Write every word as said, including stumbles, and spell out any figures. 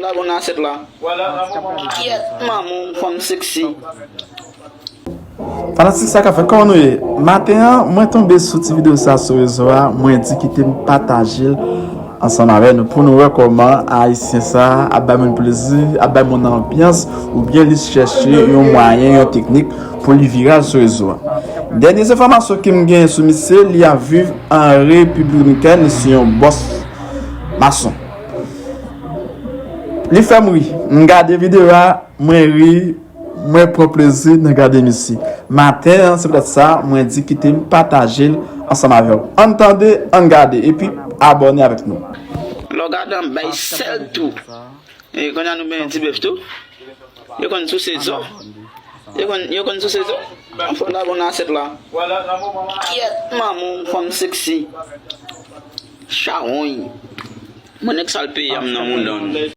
Abonn asyèt la. Kyèt manman w fanm sexy. Fanatik sa k ap fèt, kòman nou ye? Maten an, mwen tonbe sou ti videyo sa sou rezo a, mwen di kite m pataje l ansanm avè nou pou nou wè kòman ayisyen sa ap bay moun plezi, ap bay moun anbyans, oubyen li chèche yon mwayen, yon teknik pou li viral sou rezo a. Dènye enfòmasyon ke m genyen sou misye, li ap viv an Repiblik Dominikèn, li se yon bòs mason. Li fè m ri. M gade videyo a, mwen ri, mwen pran plezi nan gade misye. Maten an, se poutèt sa, mwen di kite m pataje l ansanm avè w. Ann tande, ann gade, epi abòne avèk nou. Lè w gade an bay sèl tou. E kounye a nou benyen ti bèf tou. Yo konn souse zo. Yo konn, yo konn souse zo. Fò n abonn asyèt la. Kyèt manman w fanm sexy. Chawony. Mwen nèg sal peyi a m nan mouda nou.